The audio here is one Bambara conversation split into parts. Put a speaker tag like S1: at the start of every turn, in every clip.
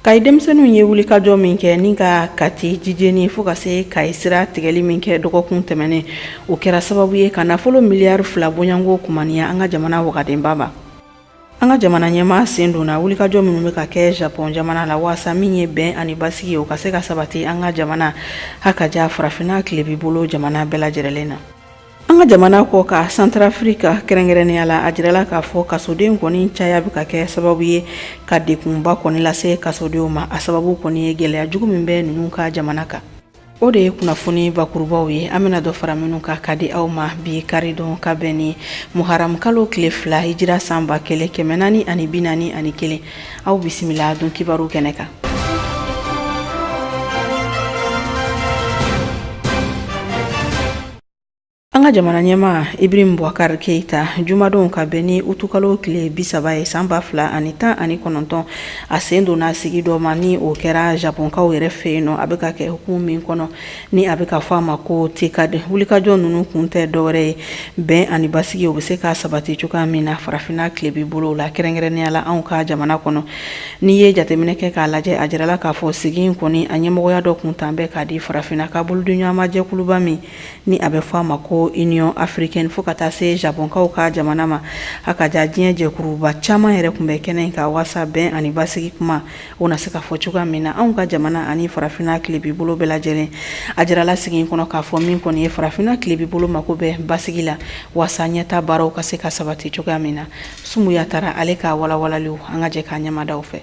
S1: Kayi denmisɛnninw ye wulikajɔ min kɛ ni ka Kati jijeni fo ka se Kayi sira tigɛli min kɛ dɔgɔkun tɛmɛnen, o kɛra sababu ye ka nafolo miliyari 2 bɔɲɔgɔnko kumaniya an ka jamana wagadenba ma. An ka jamana ɲɛmaa sen donna wulikajɔ minnu bɛ ka kɛ Japon jamana la waasa min ye bɛn ani basigi o ka se ka sabati an ka jamana ha ka ja farafinna tilebi bolo jamana bɛɛ lajɛrɛlen na. An ka jamana kɔ kan Santarafirika kɛrɛnkɛrɛnnenya la, a jirala k'a fɔ kasoden kɔni caya bɛ ka kɛ sababu ye ka degunba kɔni lase kasodenw ma. A sababu kɔni ye gɛlɛya jugu min bɛ ninnu ka jamana kan. O de ye kunnafoni bakurubaw ye an bɛna dɔ fara minnu kan ka di aw ma bi karidon ka bɛn ni muharam kalo tile 2 hijira san 1441. Aw bisimila don kibaru kɛnɛ kan. An ka jamana ɲɛmaa Ibrahim Boubacar Keita jumadon ka bɛn ni utukalo tile 30 ye san 2019, a sen donna sigi dɔ ma ni o kɛra Japonkaw yɛrɛ fɛ yen nɔ. A bɛ ka kɛ hukumu min kɔnɔ ni a bɛ ka fɔ a ma ko TICAD. Wulikajɔ ninnu kun tɛ dɔwɛrɛ ye bɛn ani basigi o bɛ se ka sabati cogoya min na farafinna tilebi bolo la, kɛrɛnkɛrɛnnenya la anw ka jamana kɔnɔ. N'i ye jateminɛ kɛ k'a lajɛ, a jirala k'a fɔ sigi in kɔni a ɲɛmɔgɔya dɔ kun tan bɛ k'a di farafinna ka bolodiɲɔgɔnma jɛkuluba min ni a bɛ fɔ a ma ko Union africaine fo ka taa se Japonkaw ka jamana ma. A ka ja diɲɛ jɛkuruba caman yɛrɛ tun bɛ kɛnɛ in kan waasa bɛn ani basigi kuma o na se ka fɔ cogoya min na anw ka jamana ani farafinna tilebi bolo bɛɛ lajɛlen. A jirala sigi in kɔnɔ k'a fɔ min kɔni ye farafinna tilebi bolo mako bɛ basigi la waasa ɲɛta baaraw ka se ka sabati cogoya min na. Sumuya taara ale ka walawalaliw, an ka jɛ k'a ɲɛmadaw fɛ.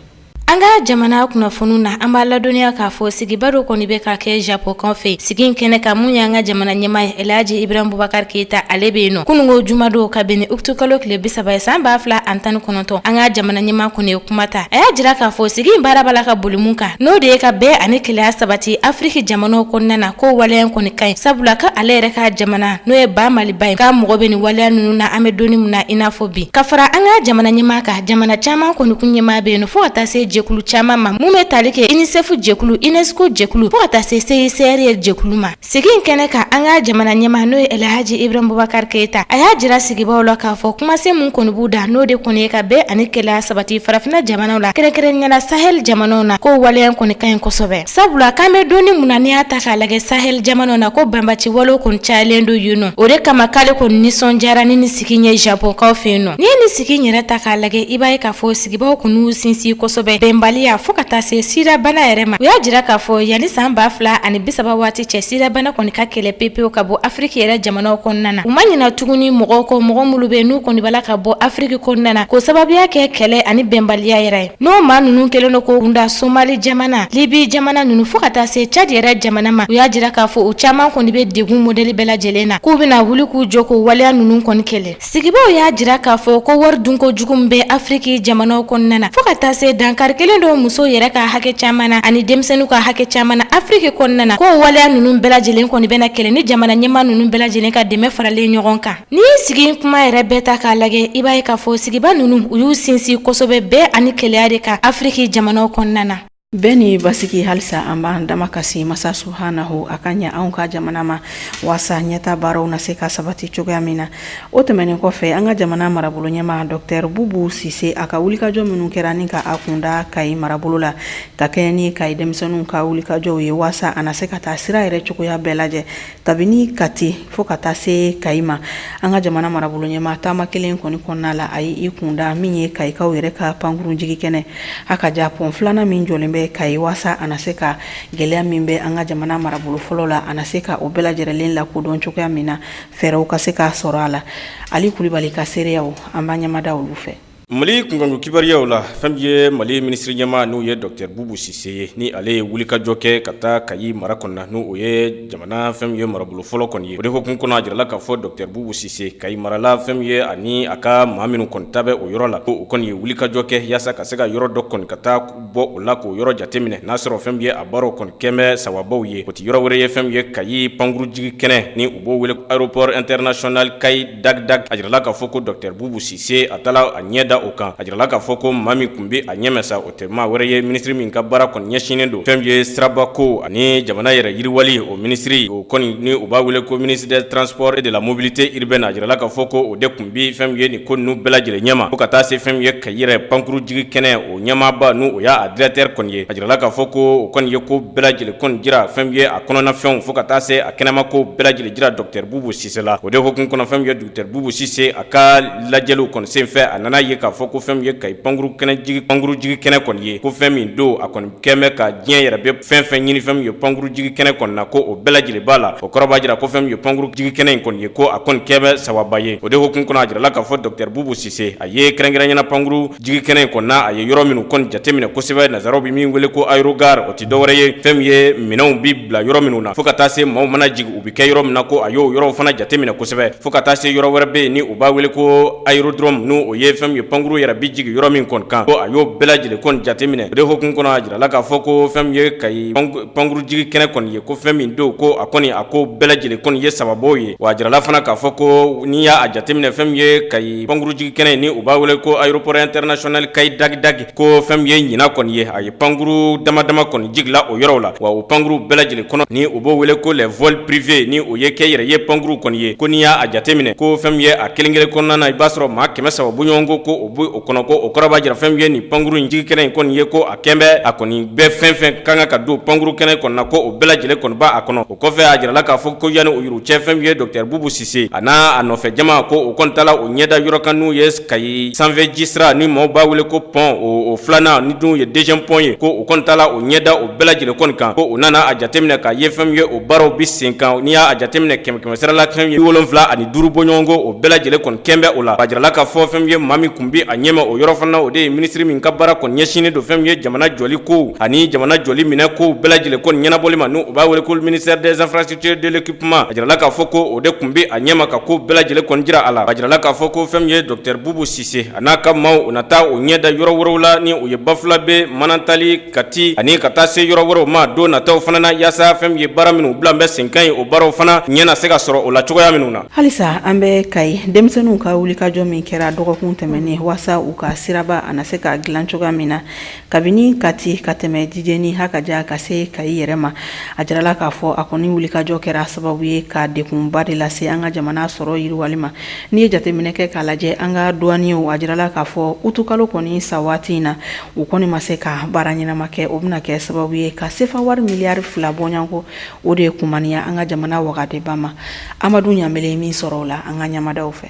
S2: An ka jamana kunnafoniw na, an b'a ladɔnniya k'a fɔ sigiba dɔ kɔni bɛ ka kɛ Japɔnkaw fɛ. Sigi in kɛnɛ kan, mun y'an ka jamana ɲɛmaa ye Elhaji Ibrahim Boubacar Keita, ale bɛ yen nɔ kununko jumadon ka bɛn ni utukalo tile 30 ye san 2019. An ka jamana ɲɛmaa kɔni ye kuma ta, a y'a jira k'a fɔ sigi in baara b'a la ka boli mun kan, n'o de ye ka bɛn ani kelenya sabati Afiriki jamanaw kɔnɔna na, ko waleya in kɔni ka ɲi, sabula ka ale yɛrɛ ka jamana n'o ye ba Maliba ye, k'a mago bɛ nin waleya ninnu na an bɛ don min na i n'a fɔ bi. Ka fara an ka jamana ɲɛmaa kan, jamana caman kɔni kun ɲɛmaa bɛ yen fo ka taa se jɛkulu caman ma mun bɛ tali kɛ UNICEF jɛkulu, UNESCO jɛkulu, fo ka taa se CICR jɛkulu ma. Sigi in kɛnɛ kan, an ka jamana ɲɛmaa n'o ye Elhaji Ibrahim Boubacar Keita, a y'a jira sigibaaw la k'a fɔ kumasen mun kɔni b'u da, n'o de kɔni ye ka bɛn ani kelenya sabati farafinna jamanaw la, kɛrɛnkɛrɛnnenya la Sahel jamanaw na, ko waleya kɔni ka ɲi kosɛbɛ, sabula k'an bɛ don min na, n'i y'a ta k'a lajɛ Sahel jamanaw na, ko banbaci walew kɔni cayalen don yen nɔ. O de kama k'ale kɔni nisɔndiyara ni nin sigi ye Japɔnkaw fɛ yen nɔ. N'i ye nin sigi in yɛrɛ ta k'a lajɛ, i b'a ye k'a fɔ sigibaaw kɔni y'u sinsin kosɛbɛ bɛnbaliya fo ka taa se sidabana yɛrɛ ma. U y'a jira k'a fɔ yanni san 2030 waati cɛ, sidabana kɔni ka kɛlɛ pepewu ka bɔ Afiriki yɛrɛ jamanaw kɔnɔna na. U ma ɲina tuguni mɔgɔw kɔ, mɔgɔ minnu bɛ n'u kɔni b'a la ka bɔ Afiriki kɔnɔna na k'o sababuya kɛ kɛlɛ ani bɛnbaliya yɛrɛ ye. N'o maa ninnu kɛlen don k'u kunda Somali jamana, Libi jamana ninnu fo ka taa se Cadi yɛrɛ jamana ma, u y'a jira k'a fɔ u caman kɔni bɛ degun modɛli bɛɛ lajɛlen na, k'u bɛna wuli k'u jɔ k'o waleya ninnu kɔni kɛlɛ. Sigibaaw y'a jira k'a fɔ ko wari dunko jugu min bɛ Afiriki jamanaw kɔnɔna na, fo ka taa se dankari kɛlen don musow yɛrɛ ka hakɛ caman na ani denmisɛnninw ka hakɛ caman na Afiriki kɔnɔna na, k'o waleya ninnu bɛɛ lajɛlen kɔni bɛna kɛlɛ ni jamana ɲɛmaa ninnu bɛɛ lajɛlen ka dɛmɛ faralen ɲɔgɔn kan. N'i ye sigi in kuma yɛrɛ bɛɛ ta k'a lajɛ, i b'a ye k'a fɔ sigiba ninnu u y'u sinsin kosɛbɛ bɛn ani kelenya de kan Afiriki jamanaw kɔnɔna na.
S1: Bɛn ni basigi halisa an b'an damakasi masa subhanahu a ka ɲɛ anw ka jamana ma waasa ɲɛta baaraw na se ka sabati cogoya min na. O tɛmɛnen kɔfɛ, an ka jamana marabolo ɲɛmaa Dɔktɛr Bubu Sise, a ka wulikajɔ minnu kɛra ni ka a kunda Kayi marabolo la ka kɛɲɛ ni Kayi denmisɛnninw ka wulikajɔw ye waasa a na se ka taa sira yɛrɛ cogoya bɛɛ lajɛ kabini Kati fo ka taa se Kayi ma. An ka jamana marabolo ɲɛmaa taama kelen kɔni kɔnɔna la, a ye i kunda min ye Kayikaw yɛrɛ ka pankurun jigi kɛnɛ a ka ja pɔn filanan min jɔlen bɛ Kayi waasa a na se ka gɛlɛya min bɛ an ka jamana marabolo fɔlɔ la, a na se ka o bɛɛ lajɛlen lakodɔn cogoya min na, fɛɛrɛw ka se ka sɔrɔ a la. Ali Kulibali ka seereyaw, an b'a ɲɛmada olu fɛ.
S3: Mali kunkanko kibaruyaw la, fɛn min ye Mali minisiri ɲɛmaa n'o ye Docteur Bubu Sise ye, ni ale ye wulikajɔ kɛ ka taa Kayi mara kɔnɔna, n'o ye jamana fɛn min ye marabolo fɔlɔ kɔni ye. O de hukumu kɔnɔ, a jirala k'a fɔ Docteur Bubu Sise Kayi marala fɛn min ye ani a ka maa minnu kɔni ta bɛ o yɔrɔ la, ko u kɔni ye wulikajɔ kɛ yaasa ka se ka yɔrɔ dɔ kɔni ka taa bɔ o la k'o yɔrɔ jateminɛ n'a sɔrɔ fɛn min ye a baaraw kɔni kɛmɛ sababaw ye. O tɛ yɔrɔ wɛrɛ ye fɛn min ye Kayi pankurunjigi kɛnɛ ni u b'o wele aéroport international Kayi Dag Dag. A jirala k'a fɔ ko Docteur Bubu Sise a taara a ɲɛ da da o kan. A jirala k'a fɔ ko maa min tun bɛ a ɲɛma sa, o tɛ maa wɛrɛ ye minisiri min ka baara kɔni ɲɛsinnen don fɛn ye sirabako ani jamana yɛrɛ yiriwali, o minisiri o kɔni ni u b'a wele ko ministre des transports et de la mobilité urbaine. A jirala k'a fɔ ko o de tun bɛ fɛn ye nin ko ninnu bɛɛ lajɛlen ɲɛma, fo ka taa se fɛn ye Kayi yɛrɛ pankuru jigi kɛnɛ o ɲɛmaaba, n'o o y'a directeur kɔni ye. A jirala k'a fɔ ko o kɔni ye ko bɛɛ lajɛlen kɔni jira, fɛn ye a kɔnɔnafɛnw fo ka taa se a kɛnɛma ko bɛɛ lajɛlen jira docteur Bubu Sise la. O de hukumu kɔnɔ, fɛn ye docteur Bubu Sise a ka lajɛliw kɔni senfɛ, a nana ye k'a fɔ ko fɛn ye Kayi pankuru kɛnɛ jigi pankuru jigi kɛnɛ kɔni ye, ko fɛn min don, a kɔni kɛn bɛ ka diɲɛ yɛrɛ bɛ fɛn fɛn ɲini fɛn min ye pankuru jigi kɛnɛ kɔni na, ko o bɛɛ lajɛlen b'a la. O kɔrɔ b'a jira ko fɛn min ye pankuru jigi kɛnɛ in kɔni ye, ko a kɔni kɛn bɛ sawaba ye. O de hukumu kɔnɔ, a jirala k'a fɔ docteur Bubu Sise a ye kɛrɛnkɛrɛnyana pankuru jigi kɛnɛ in kɔni na, a ye yɔrɔ minnu kɔni jateminɛ kosɛbɛ, nansaraw bɛ min wele ko aérogare, o tɛ dɔwɛrɛ ye fɛn min ye minɛnw bɛ bila yɔrɔ minnu na, fo ka taa se maaw mana jigin u bɛ kɛ yɔrɔ min na, ko a y'o yɔrɔw fana jateminɛ kosɛbɛ, fo ka taa se yɔrɔ wɛrɛ bɛ yen ni u b'a wele ko aérodrome, n'o ye fɛn min ye pankuru yɛrɛ bɛ jigin yɔrɔ min kɔni kan, ko a y'o bɛɛ lajɛlen kɔni jateminɛ. O de hukumu kɔnɔ, a jirala k'a fɔ ko fɛn min ye Kayi pankuru jigi kɛnɛ kɔni ye, ko fɛn min don, ko a kɔni a ko bɛɛ lajɛlen kɔni ye sababu ye. Wa a jirala fana k'a fɔ ko n'i y'a jateminɛ, fɛn min ye Kayi pankuru jigi kɛnɛ ni u b'a wele ko aéroport international Kayi Dagi Dagi, ko fɛn min ye ɲinan kɔni ye, a ye pankuru dama dama kɔni jigila o yɔrɔw la. Wa o pankuru bɛɛ lajɛlen kɔnɔ ni u b'o wele ko les vols privés, ni o ye kɛnyɛrɛye pankuru kɔni ye, ko n'i y'a jateminɛ, ko fɛn min ye a kelen kelen kɔnɔna na, i b'a sɔrɔ maa 300 bɔɲɔgɔnko ko o bɛ o kɔnɔ, ko o kɔrɔ b'a jira fɛn min ye nin pankuru in jigi kɛnɛ in kɔni ye, ko a kɛn bɛ a kɔni bɛɛ fɛn fɛn ka kan ka don pankuru kɛnɛ kɔni na, ko o bɛɛ lajɛlen kɔni b'a kɔnɔ. O kɔfɛ, a jirala k'a fɔ ko yanni o yuru cɛ, fɛn min ye docteur Bubu Sise a n'a a nɔfɛ jama, ko o kɔni taala o ɲɛda yɔrɔ kan, n'u ye Kayi sanfɛ jisira ni maaw b'a wele ko pont o filanan, ni dun ye deuxième pont ye, ko o kɔni taala o ɲɛda o bɛɛ lajɛlen kɔni kan, ko o nana a jateminɛ k'a ye fɛn min ye o baaraw bɛ sen kan. N'i y'a jateminɛ kɛmɛ kɛmɛ sira la, fɛn ye 75 bɔɲɔgɔnko, o bɛɛ lajɛlen kɔni kɛn bɛ o la. A jirala k'a fɔ fɛn min ye maa min tun bɛ a ɲɛma o yɔrɔ fana, o de ye minisiri min ka baara kɔni ɲɛsinnen don fɛn min ye jamana jɔli kow ani jamana jɔli minɛ kow bɛɛ lajɛlen kɔni ɲɛnabɔli ma, n'u b'a wele ko ministère des infrastructures de l'équipement. A jirala k'a fɔ ko o de tun bɛ a ɲɛma ka ko bɛɛ lajɛlen kɔni jira a la. A jirala k'a fɔ ko fɛn min ye docteur Bubu Sise a n'a ka maaw, u na taa o ɲɛda yɔrɔ wɛrɛw la, ni o ye Bafulabe, Manantali, Kati ani ka taa se yɔrɔ wɛrɛw ma don nataw fana na, yaasa fɛn min ye baara minnu bila bɛ senkan ye, o baaraw fana ɲɛ na se ka sɔrɔ o la cogoya minnu na.
S1: Halisa an bɛ Kayi. Denmisɛnninw ka wulikajɔ min kɛra dɔgɔkun tɛmɛnen waasa u ka siraba a na se ka dilan cogoya min na kabini Kati ka tɛmɛ Dijeni hakaja ka se Kayi yɛrɛ ma, a jirala k'a fɔ a kɔni wulikajɔ kɛra sababu ye ka degunba de lase an ka jamana sɔrɔ yiriwali ma. N'i ye jateminɛ kɛ k'a lajɛ an ka duwaniyew, a jirala k'a fɔ utukalo kɔni sa waati in na, u kɔni ma se ka baara ɲɛnama kɛ. O bɛna kɛ sababu ye ka sefa wari miliyari 2 bɔɲɔgɔnko o de ye kumaniya an ka jamana wagadeba ma. Amadu Ɲanbele ye min sɔrɔ o la an ka ɲamadaw fɛ.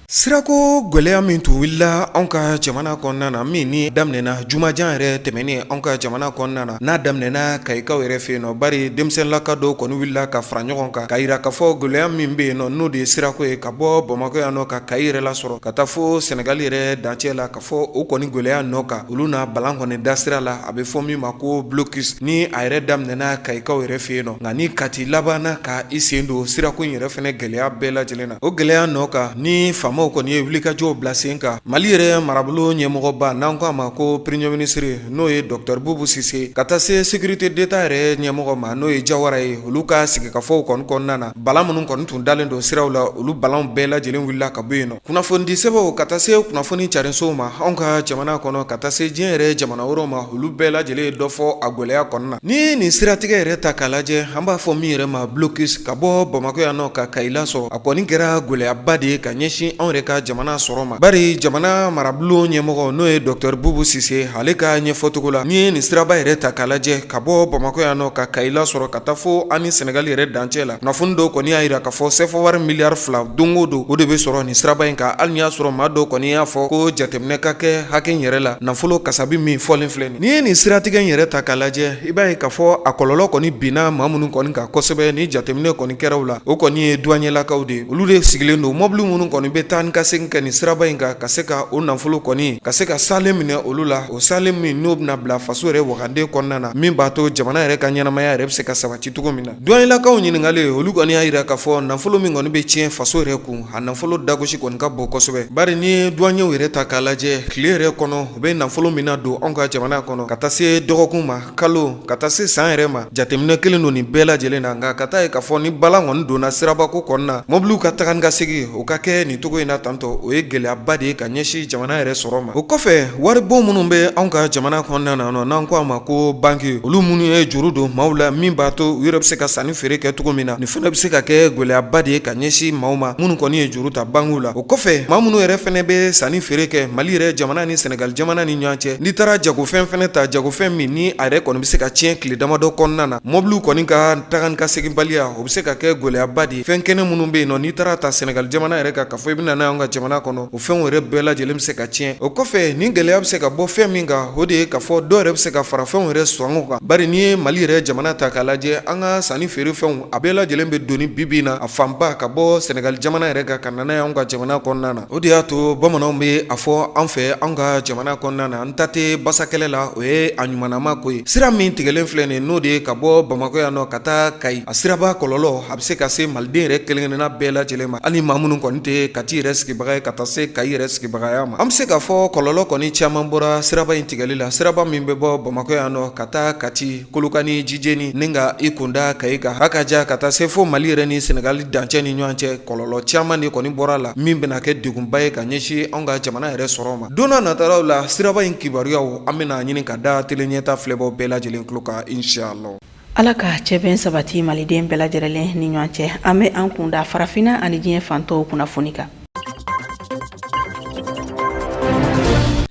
S4: Sirako gɛlɛya min tun wulila anw ka jamana kɔnɔna na, min ni daminɛna jumajan yɛrɛ tɛmɛnen anw ka jamana kɔnɔna na, n'a daminɛna Kayikaw yɛrɛ fɛ yen nɔ, bari denmisɛnninlaka dɔw kɔni wulila ka fara ɲɔgɔn kan ka yira k'a fɔ gɛlɛya min bɛ yen nɔ, n'o de ye sirako ye ka bɔ Bamakɔ yan nɔ ka Kayi yɛrɛ lasɔrɔ ka taa fo Sɛnɛgali yɛrɛ dancɛ la, ka fɔ o kɔni gɛlɛya nɔ kan, olu na balan kɔni da sira la, a bɛ fɔ min ma ko blocus, ni a yɛrɛ daminɛna Kayikaw yɛrɛ fɛ yen nɔ. Nka ni Kati labanna ka i sen don sirako in yɛrɛ fana gɛlɛya bɛɛ lajɛlen na, o gɛlɛya nɔ kan, ni faamaw kɔni ye wulikajɔw bila sen kan, Mali yɛrɛ marabolo ɲɛmɔgɔba, n'an ko a ma ko premier ministre, n'o ye docteur Bubu Sise, ka taa se sécurité d'État yɛrɛ ɲɛmɔgɔ ma, n'o ye Jawara ye, olu ka sigikafɔw kɔni kɔnɔna na, balan minnu kɔni tun dalen don siraw la, olu balanw bɛɛ lajɛlen wulila ka bɔ yen nɔ. Kunnafonidi sɛbɛnw ka taa se kunnafoni carinsow ma anw ka jamana kɔnɔ, ka taa se diɲɛ yɛrɛ jamana wɛrɛw ma, olu bɛɛ lajɛlen ye dɔ fɔ a gɛlɛya kɔni na. Ni nin siratigɛ yɛrɛ ta k'a lajɛ, an b'a fɔ min yɛrɛ ma blocus, ka bɔ Bamakɔ yan nɔ ka Kayi lasɔrɔ, a kɔni kɛra gɛlɛyaba de ye ka ɲɛsin anw yɛrɛ ka jamana sɔrɔ ma, bari jamana marabulon ɲɛmɔgɔ, n'o ye docteur Bubu Sise, ale ka ɲɛfɔcogo la, n'i ye nin siraba yɛrɛ ta k'a lajɛ ka bɔ Bamakɔ yan nɔ ka Kayi lasɔrɔ ka taa fo an ni Sɛnɛgali yɛrɛ dancɛ la, kunnafoni dɔw kɔni y'a jira k'a fɔ sefa wari miliyari 2 don o don, o de bɛ sɔrɔ nin siraba in kan, hali n'i y'a sɔrɔ maa dɔw kɔni y'a fɔ ko jateminɛ ka kɛ hakɛ in yɛrɛ la, nafolo kasabi min fɔlen filɛ nin. N'i ye nin siratigɛ in yɛrɛ ta k'a lajɛ, i b'a ye k'a fɔ a kɔlɔlɔ kɔni binna maa minnu kɔni kan kosɛbɛ ni jateminɛ kɔni kɛra u la, o kɔni ye duwaɲɛlakaw de ye. Olu de sigilen don mɔbili minnu kɔni bɛ taa ni ka segin kɛ nin siraba in kan, ka se ka o nafolo kɔni ka se ka salen minɛ olu la, o salen min n'o bɛna bila faso yɛrɛ wagande kɔnɔna na, min b'a to jamana yɛrɛ ka ɲɛnamaya yɛrɛ bɛ se ka sabati cogo min na. Duwaɲɛlakaw ɲininkalen, olu kɔni y'a jira k'a fɔ nafolo min kɔni bɛ tiɲɛ faso yɛrɛ kun, a nafolo dagosi kɔni ka bon kosɛbɛ, bari n'i ye duwaɲɛw yɛrɛ ta k'a lajɛ tile yɛrɛ kɔnɔ, u bɛ nafolo min na don anw ka jamana kɔnɔ ka taa se dɔgɔkun ma, kalo, ka taa se san yɛrɛ ma, jateminɛ kelen don nin bɛɛ lajɛlen na. Nka ka taa ye k'a fɔ ni balan kɔni donna sirabako kɔni na, mɔbiliw ka taga ni ka segin o ka kɛ nin cogo in na. in na tantɔ, o ye gɛlɛyaba de ye ka ɲɛsin jamana yɛrɛ sɔrɔ ma. O kɔfɛ, waribon minnu bɛ anw ka jamana kɔnɔna na, n'an ko a ma ko banki, olu minnu ye juru don maaw la min b'a to u yɛrɛ bɛ se ka sanni feere kɛ cogo min na, nin fana bɛ se ka kɛ gɛlɛyaba de ye ka ɲɛsin maaw ma minnu kɔni ye juru ta bankiw la. O kɔfɛ, maa minnu yɛrɛ fana bɛ sanni feere kɛ Mali yɛrɛ jamana ni Sɛnɛgali jamana ni ɲɔgɔn cɛ, n'i taara jagofɛn fana ta, jagofɛn min ni a yɛrɛ kɔni bɛ se ka tiɲɛ tile damadɔ kɔnɔna na, mɔbiliw kɔni ka taga ni ka seginbaliya, o bɛ se ka kɛ gɛlɛyaba de ye. Fɛn kɛnɛ minnu bɛ yen nɔ, n'i taara ta Sɛnɛgali jamana yɛrɛ kan k'a fɔ i bɛ na n'a ye anw ka jamana kɔnɔ, o fɛnw yɛrɛ bɛɛ lajɛlen bɛ se ka tiɲɛ. O kɔfɛ, nin gɛlɛya bɛ se ka bɔ fɛn min kan, o de ye k'a fɔ dɔw yɛrɛ bɛ se ka fara fɛnw yɛrɛ sɔngɔ kan. Bari n'i ye Mali yɛrɛ jamana ta k'a lajɛ, an ka sanni feere fɛnw, a bɛɛ lajɛlen bɛ doni bi bi in na, a fanba ka bɔ Sɛnɛgali jamana yɛrɛ kan ka na n'a ye anw ka jamana kɔnɔna na. O de y'a to bamananw bɛ a fɔ an fɛ anw ka jamana kɔnɔna na, n ta tɛ basakɛlɛ la, o ye a ɲumanama ko ye. Sira min tigɛlen filɛ nin, n'o de ye ka bɔ Bamakɔ yan nɔ ka taa Kayi, a siraba kɔlɔlɔ a bɛ se ka se maliden yɛrɛ kelen-kelenna bɛɛ lajɛlen ma, hali maa minnu kɔni tɛ Kati yɛrɛ sigibaga ye ka taa se Kayi yɛrɛ sigibagaya ma. An bɛ se k'a fɔ kɔlɔlɔ kɔni caman bɔra siraba in tigɛli la, siraba min bɛ bɔ Bamakɔ yan nɔ ka taa Kati, Kolokani, Jijeni, ni ka i kunda Kayi kan, a ka ja ka taa se fo Mali yɛrɛ ni Sɛnɛgali dancɛ ni ɲɔgɔn cɛ. Kɔlɔlɔ caman de kɔni bɔra a la min bɛna kɛ degunba ye ka ɲɛsin anw ka jamana yɛrɛ sɔrɔ ma. Don n'a nataw la, siraba in kibaruyaw an bɛna ɲini ka da Tele Ɲɛta filɛbaw bɛɛ lajɛlen tulo kan, inshallah.
S1: Ala ka cɛbɛn sabati maliden bɛɛ lajɛrɛlen ni ɲɔgɔn cɛ. An bɛ an kunda farafinna ani diɲɛ fantɔw kunnafoni kan.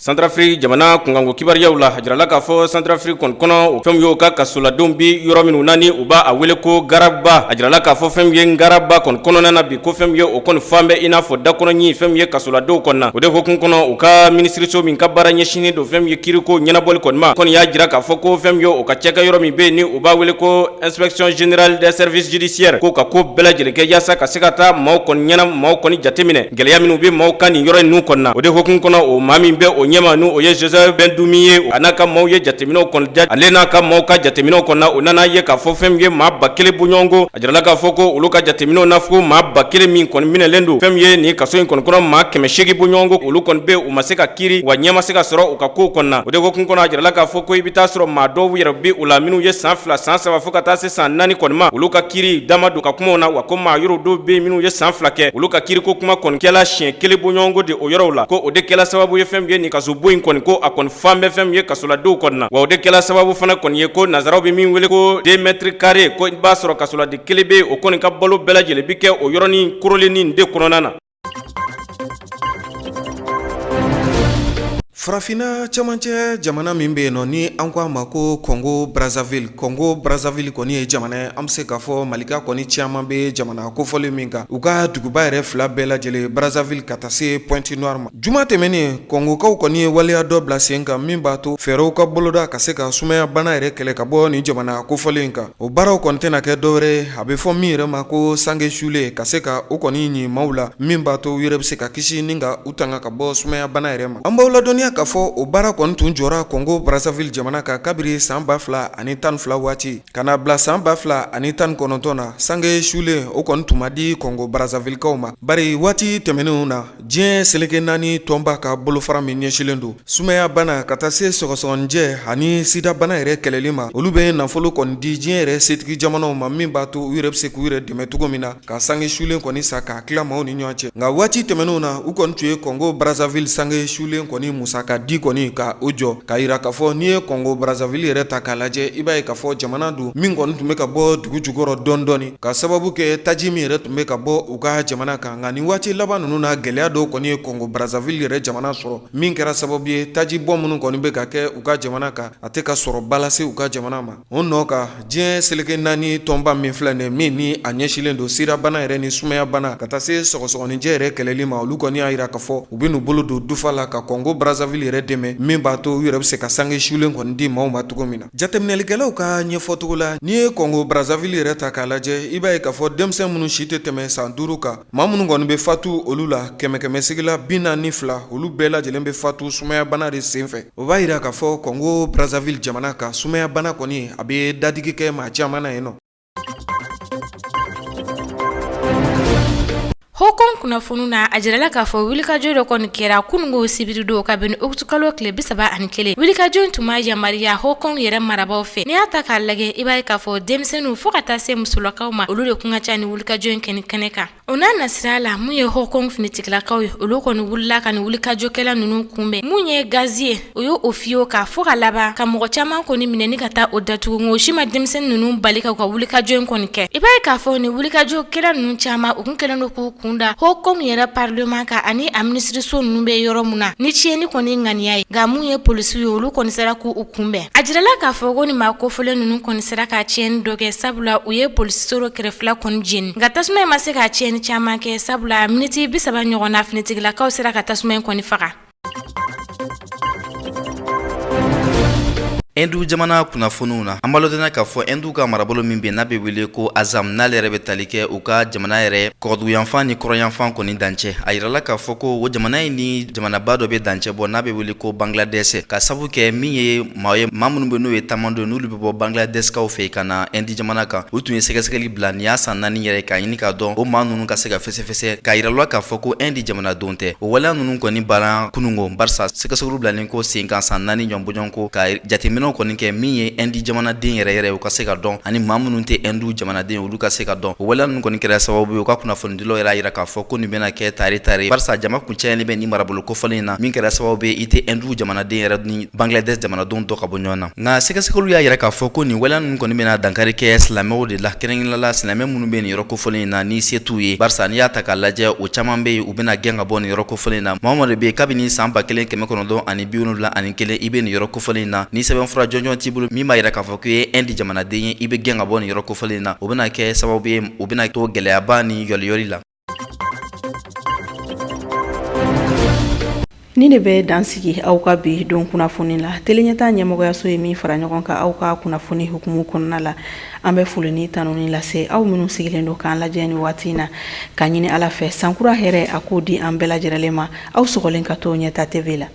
S3: Santarafiriki jamana kunkanko kibaruyaw la, a jirala k'a fɔ Santarafiriki kɔni kɔnɔ, o fɛn min y'o ka kasoladenw bi yɔrɔ minnu na ni u b'a wele ko Garaba. A jirala k'a fɔ fɛn min ye Garaba kɔni kɔnɔna na bi, ko fɛn min ye o kɔni fan bɛ i n'a fɔ dakɔnɔɲin, fɛn min ye kasoladenw kɔni na. O de hukumu kɔnɔ, u ka minisiriso min ka baara ɲɛsinnen don fɛn min ye kiriko ɲɛnabɔli kɔni ma, kɔni y'a jira k'a fɔ ko fɛn min ye o ka cɛkɛ yɔrɔ min bɛ yen ni u b'a wele ko inspection générale des services judiciaires, ko ka ko bɛɛ lajɛlen kɛ yaasa ka se ka taa maaw kɔni ɲɛna, maaw kɔni jateminɛ gɛlɛya minnu bɛ maaw kan nin yɔrɔ ninnu kɔnɔna na. O de hukumu kɔnɔ, o maa min bɛ o ɲɛma, n'o ye Joseph Bendumi ye, a n'a ka maaw ye jateminɛw kɔni ja. Ale n'a ka maaw ka jateminɛw kɔnɔna na, o nana ye k'a fɔ fɛn min ye maa 1000 bɔɲɔgɔnko. A jirala k'a fɔ ko olu ka jateminɛw na, fo maa 1000 min kɔni minɛlen don fɛn min ye nin kaso in kɔni kɔnɔ, maa 800 bɔɲɔgɔnko, olu kɔni bɛ u ma se ka kiiri, wa ɲɛ ma se ka sɔrɔ u ka kow kɔnɔna na. O de hukumu kɔnɔ, a jirala k'a fɔ ko i bɛ taa sɔrɔ maa dɔw yɛrɛ bɛ u la minnu ye san 2, san 3, fo ka taa se san 4 kɔni ma, olu ka kiiri dama don ka kumaw na. Wa ko maa yɔrɔ dɔw bɛ minnu ye san 2 kɛ, olu ka kiiriko kuma kɔni kɛla siɲɛ kelen bɔɲɔgɔnko de o yɔrɔw la, ko o de kɛla sababu ye fɛn min ye nin kasobon in kɔni, ko a kɔni fan bɛ fɛn min ye kasoladenw kɔni na. Wa o de kɛla sababu fana kɔni ye ko nansaraw bɛ min wele ko 2 mètres carrés, ko i b'a sɔrɔ kasoladen kelen bɛ yen, o kɔni ka balo bɛɛ lajɛlen bɛ kɛ o yɔrɔnin korolennin de kɔnɔna na.
S4: Farafinna cɛmancɛ jamana min bɛ yen nɔ ni an ko a ma ko Kɔngo Brazzaville, Kɔngo Brazzaville kɔni ye jamana ye, an bɛ se k'a fɔ Malika kɔni caman bɛ jamana kofɔlen min kan, u ka duguba yɛrɛ fila bɛɛ lajɛlen, Brazzaville ka taa se Pointe Noire ma. Juma tɛmɛnen, Kɔngokaw kɔni ye waleya dɔ bila sen kan min b'a to fɛɛrɛw ka boloda ka se ka sumaya bana yɛrɛ kɛlɛ ka bɔ nin jamana kofɔlen kan. O baaraw kɔni tɛna kɛ dɔwɛrɛ ye, a bɛ fɔ min yɛrɛ ma ko sange sulen, ka se ka o kɔni ɲi maaw la min b'a to u yɛrɛ bɛ se ka kisi ni ka u tanga ka bɔ sumaya bana yɛrɛ ma. An b'aw ladɔnniya k'a fɔ o baara kɔni tun jɔra Kɔngo Brazzaville jamana kan kabiri san 2012 waati ka na bila san 2019 na. Sange sulen o kɔni tun ma di Kɔngo Brazzavillekaw ma, bari waati tɛmɛnenw na, Diɲɛ seleke naani tɔnba ka bolofara min ɲɛsinlen don sumaya bana ka taa se sɔgɔsɔgɔnijɛ ani sida bana yɛrɛ kɛlɛli ma, olu bɛ nafolo kɔni di diɲɛ yɛrɛ setigi jamanaw ma min b'a to u yɛrɛ bɛ se k'u yɛrɛ dɛmɛ cogo min na ka sange sulen kɔni san k'a tila maaw ni ɲɔgɔn cɛ. Nka waati tɛmɛnenw na, u kɔni tun ye Kɔngo Brazzaville sange sulen kɔni musaka di kɔni ka o jɔ, k'a jira k'a fɔ n'i ye Kɔngo Brazzaville yɛrɛ ta k'a lajɛ, i b'a ye k'a fɔ jamana don min kɔni tun bɛ ka bɔ dugu jukɔrɔ dɔɔni dɔɔni ka sababu kɛ taji min yɛrɛ tun bɛ ka bɔ u ka jamana kan. Nka nin waati laban ninnu na, gɛlɛya dɔw kɔni ye Kɔngo Brazzaville yɛrɛ jamana sɔrɔ min kɛra sababu ye taji bɔ minnu kɔni bɛ ka kɛ u ka jamana kan, a tɛ ka sɔrɔba lase u ka jamana ma. O nɔ kan, diɲɛ seleke naani tɔnba min filɛ nin min ni a ɲɛsinlen don sida bana yɛrɛ ni sumaya bana ka taa se sɔgɔsɔgɔnijɛ yɛrɛ kɛlɛli ma, olu kɔni y'a jira k'a fɔ u bɛn'u bolo don dufa la ka Kɔngo Brazzaville yɛrɛ dɛmɛ min b'a to u yɛrɛ bɛ se ka sange sulen kɔni di maaw ma cogo min na. Jateminɛlikɛlaw ka ɲɛfɔcogo la, n'i ye Kɔngo Brazzaville yɛrɛ ta k'a lajɛ, i b'a ye k'a fɔ denmisɛn minnu si tɛ tɛmɛ san 5 kan, maa minnu kɔni bɛ fatu olu la, kɛmɛ kɛmɛ sigi la 42, olu bɛɛ lajɛlen bɛ fatu sumayabana de senfɛ. O b'a jira k'a fɔ Kɔngo Brazzaville jamana kan, sumayabana kɔni a bɛ dadigi kɛ maa caman na yen nɔ.
S2: Hong Kong kunnafoniw na, a jirala k'a fɔ wulikajɔ dɔ kɔni kɛra kununko sibiridon ka bɛn ni utukalo tile 31. Wulikajɔ in tun ma yamaruya Hong Kong yɛrɛ marabaaw fɛ. N'i y'a ta k'a lajɛ, i b'a ye k'a fɔ denmisɛnninw fo ka taa se musolakaw ma, olu de kun ka ca ni wulikajɔ in kɛni kɛnɛ kan. O n'a nasira la, mun ye Hong Kong finitigilakaw ye, olu kɔni wulila ka nin wulikajɔkɛla ninnu kunbɛn. Mun ye gazi ye, o ye o fiyɛ u kan fo ka laban ka mɔgɔ caman kɔni minɛ ni ka taa o datugu, nka o si ma denmisɛnnin ninnu bali ka u ka wulikajɔ in kɔni kɛ. I b'a ye k'a fɔ nin wulikajɔkɛla ninnu caman, u kun kɛlen don k'u kun da Hong Kong yɛrɛ parlement kan ani a minisiriso ninnu bɛ yɔrɔ mun na ni tiɲɛni kɔni ŋaniya ye. Nka mun ye polisiw ye, olu kɔni sera k'u kunbɛn. A jirala k'a fɔ ko nin maa kofɔlen ninnu kɔni sera ka tiɲɛni dɔ kɛ, sabula u ye polisiso dɔ kɛrɛfɛla kɔni jeni, nka tasuma in ma se ka tiɲɛni caman kɛ, sabula miniti 30 ɲɔgɔn na, finitigilakaw sera ka tasuma in kɔni faga.
S5: Ɛndu jamana kunnafoniw na, an b'a ladɔnniya k'a fɔ Ɛndu ka marabolo min bɛ n'a bɛ wele ko Azam, n'ale yɛrɛ bɛ tali kɛ u ka jamana yɛrɛ kɔgɔduguyanfan ni kɔrɔnyanfan kɔni dancɛ. A yirala k'a fɔ ko o jamana in ni jamanaba dɔ bɛ dancɛ bɔ n'a bɛ wele ko Bangladɛsi, ka sabu kɛ min ye maa ye, maa minnu bɛ n'o ye taamadenw, n'olu bɛ bɔ Bangladɛsikaw fɛ ka na Ɛndi jamana kan. U tun ye sɛgɛsɛgɛli bila nin y'a san 4 yɛrɛ k'a ɲini k'a dɔn o maa ninnu ka se ka fɛsɛfɛsɛ, k'a yira la k'a fɔ ko Ɛndi jamanadenw tɛ. O waleya ninnu kɔni banna kunungo, barisa sɛgɛsɛgɛliw bilalen kɔ sen kan san 4 ɲɔgɔn bɔɲɔgɔnko, ka jateminɛw kɔni kɛ min ye Ɛndi jamanaden yɛrɛ yɛrɛ u ka se ka dɔn, ani maa minnu tɛ Ɛndu jamanaden olu ka se ka dɔn. O waleya ninnu kɔni kɛra sababu ye, u ka kunnafonidilaw yɛrɛ y'a yira k'a fɔ ko nin bɛna kɛ tare tare, barisa jama kun cayalen bɛ nin marabolo kofɔlen in na, min kɛra sababu ye i tɛ Ɛndu jamanaden yɛrɛ ni Bangladesh jamanadenw dɔn ka bɔ ɲɔgɔn na. Nka sɛgɛsɛgɛliw y'a yira k'a fɔ ko nin waleya ninnu kɔni bɛna dankari kɛ silamɛw de la, kɛrɛnkɛrɛnnenya la silamɛ minnu bɛ nin yɔrɔ kofɔlen in na ni se t'u ye, barisa n'i y'a ta k'a lajɛ, o caman bɛ yen, u bɛna gɛn ka bɔ nin yɔrɔ kofɔlen in na. Maa o maa de bɛ yen kabini san 1971 i bɛ nin yɔrɔ kofɔlen in na, ni sɛbɛnfura jɔnjɔn t'i bolo min b'a yira k'a fɔ k'i ye Ɛndi jamanaden ye, i bɛ gɛn ka bɔ nin yɔrɔ kofɔlen in na. O bɛna kɛ sababu ye, u bɛna to gɛlɛyaba ni yɔliyɔli la.
S1: Nin de bɛ dan sigi aw ka bi don kunnafoni la. Teleɲɛta ɲɛmɔgɔyaso ye min fara ɲɔgɔn kan aw ka kunnafoni hukumu kɔnɔna la, an bɛ foli ni tanuni lase aw minnu sigilen don k'an lajɛ ni waati in na, ka ɲini Ala fɛ sankura hɛrɛ a k'o di an bɛɛ lajɛlen ma. Aw sɔgɔlen ka to Ɲɛta TV la.